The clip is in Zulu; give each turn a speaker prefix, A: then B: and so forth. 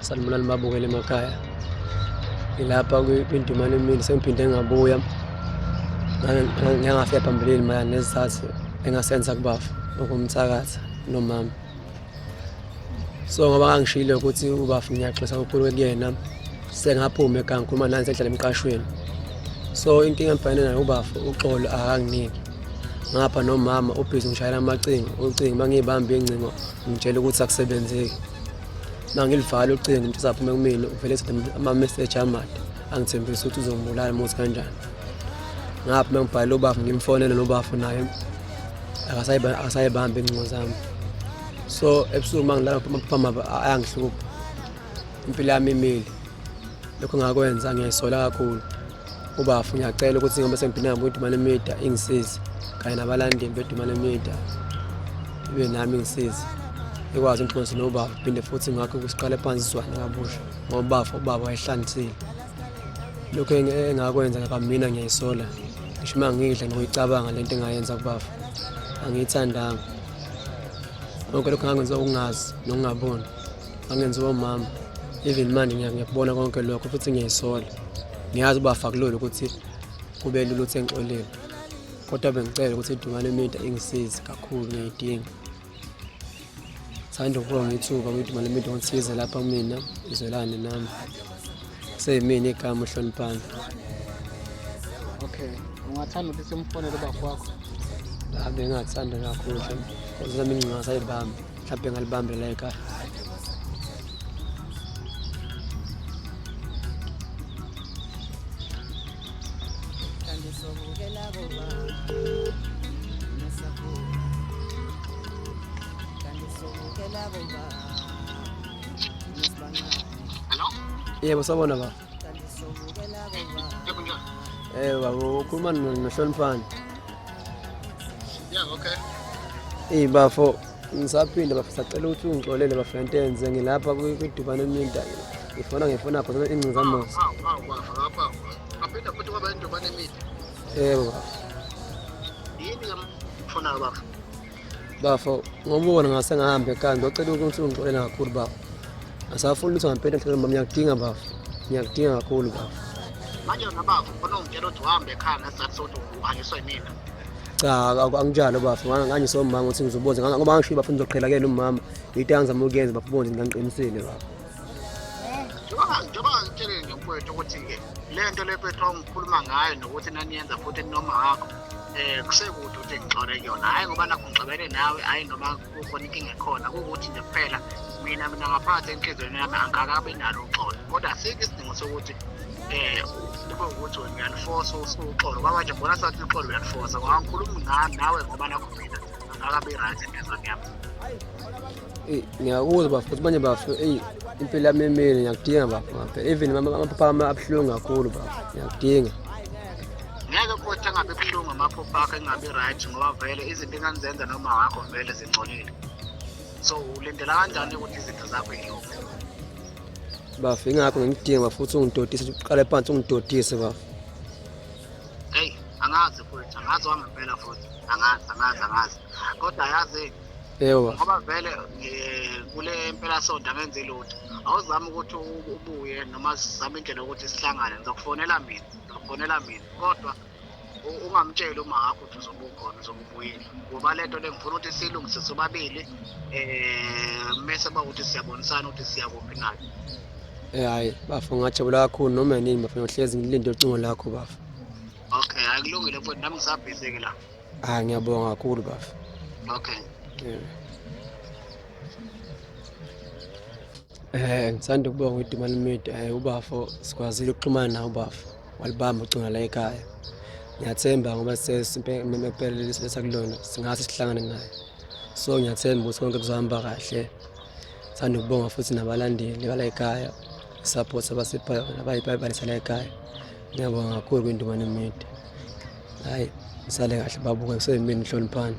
A: Sanibonani babukele emakhaya. Ngilapha kwindumane emini sengiphinde ngabuya. Ngangafika phambilini mayelana nesizathu engasenza kubafa ukumthakatha nomama. So ngoba ngangishilo ukuthi ubafa ngiyaxolisa kakhulu kuyena sengaphuma ekhaya ngikhuluma nani sengihlala emqashweni. So inkinga engibhekene nayo ubafa uxolo akanginiki. Ngapha nomama ubhizi ngishayela amacingo, ucingo uma ngiyibamba ingcingo ngitshela ukuthi akusebenzeki. Uma ngilivala ucingo umuntu usaphume kumina uvele ethi ama-message amade angithembisa ukuthi uzongibulala uma uthi kanjani. Ngapha uma ngibhalela ubafo ngimfonele nobafo naye akasayibambi ingcingo zami. So ebusuku uma ngilala amaphupho amabi ayangihlupha. Impilo yami imile. Lokho ngakwenza ngiyayisola kakhulu. Ubafo ngiyacela ukuthi ngoba sengiphinde ngabuya iDumane Media ingisize kanye nabalandeli beDumane Media ibe nami ingisize ikwazi ungixoxise nobaba phinde futhi ngakho kusiqale phansi sizwane kabusha ngoba ubafo ubaba wayehlanzile. Lokho engakwenza ngakwamina ngiyayisola ngisho uma ngidla nokuyicabanga lento engayenza kubafo angiyithandanga. Konke lokho ngakwenziwa ukungazi nokungaboni ngangenziwa umama even manje ngiyakubona konke lokho futhi ngiyayisola. Ngiyazi ubafa akulula ukuthi kube lula ukuthi engixolele kodwa bengicela ukuthi iDumane Media ingisize kakhulu ngiyayidinga. Thanda ukubonga ithuba kwiDumane Media ukuthi ize lapha kumina izwelane nami. Seyimina igama uHloniphani.
B: Okay, ungathanda ukuthi simfonele ubaba wakho?
A: Ah, bengingathanda kakhulu mhlawumbe kodwa nami ingcingo ngasayibambi mhlawumbe ngalibambe la ekhaya. Yebo sawubona baba. Eh baba ukhuluma noHloniphani.
B: Yeah, okay.
A: Ey bafo ngisaphinda bafo sacela ukuthi ungixolele bafo lento enze ngilapha kwiDubane Media. Ngifona ngifona khona ingcingo zami.
B: Hawu, hawu, bafo, lapha. Aphinda futhi kwaba iDubane Media.
A: Yebo bafo.
B: Yini ngamfunayo bafo?
A: Bafo ngobona ngase ngihamba ekhaya ngicela ukuthi ungixolele kakhulu bafo. Asafuni ukuthi ngampela ngihlale mama ngiyakudinga bafo. Ngiyakudinga kakhulu bafo.
B: Manje wena bafo ufuna ungitshela ukuthi uhambe ekhaya ngesizathu sokuthi uhanjiswa yimina.
A: Cha anginjalo bafo nganganyiswa umama ukuthi ngizoboza ngoba ngisho bafo ngizoqhela kuyena umama. Into engizama ukuyenza bafo bonje ngingaqinisile bafo.
B: Njengoba ngitshelile nje mfowethu ukuthi-ke le nto le mfethu ongikhuluma ngayo nokuthi naniyenza futhi noma wakho um kusekude ukuthi ngixole kuyona hhayi ngoba nakho ngixabene nawe hhayi noma kukhona inkinga ekhona kuwukuthi nje kuphela mina ngaphakathi enhliziyweni yami angikakabi nalo uxolo kodwa asikho isidingo sokuthi um kube ukuthi wena uyalifosa uxolo ngoba manje ngibona sathi uxolo uyalifosa ngoba ngikhulumi nawe ngoba nakho mina angikakabi right enhliziyweni yami.
A: Eyi ngiyakuzwa bafo ukuthi manje bafo eyi impilo yami imile ngiyakudinga bafo ngampela even amaphupho ami abuhlungu kakhulu bafo ngiyakudinga.
B: Ngeke futhi angabe buhlungu amaphupho akho engabi right ngoba vele izinto engangizenza noma wakho vele zingcolile. So ulindela kanjani ukuthi izinto zakho yilunge?
A: Bafo ingakho ngikudinga bafo ukuthi ungidodise uqale phansi ungidodise bafo.
B: Hey angazi futhi angazi wangempela futhi angazi angazi angazi kodwa yazi
A: Yebo.
B: Ngoba vele kule mpelasonto angenzi lutho. Awuzame ukuthi ubuye noma sizame indlela yokuthi sihlangane. Ngizokufonela mina, ngizokufonela mina. Kodwa ungamtsheli uma wakho ukuthi uzobe ukhona uzobe ubuyile. Ngoba le nto le ngifuna ukuthi siyilungise sobabili mese kuba ukuthi siyabonisana ukuthi siya kuphi nayo.
A: Eh hayi bafo ngajabula kakhulu noma nini bafo ngiyohlezi ngilinde ucingo lakho bafo.
B: Okay, hayi kulungile mfowethu nami ngisabhizi-ke la.
A: Ah ngiyabonga kakhulu bafo.
B: Okay.
A: Yeah. Ngithanda ukubonga iDumane Media ubafo sikwazile ukuxhumana nawe ubafo walibamba ucingo la ekhaya. Ngiyathemba ngoba sesimpela lesakulona singase sihlangane naye. So ngiyathemba ukuthi konke kuzohamba kahle. Thanda ukubonga futhi nabalandeli bala ekhaya support abasipha yona abayibalisa la ekhaya. Ngiyabonga kakhulu kwiNdumane Media. Hayi nisale kahle babuke kuseyimini hloniphani.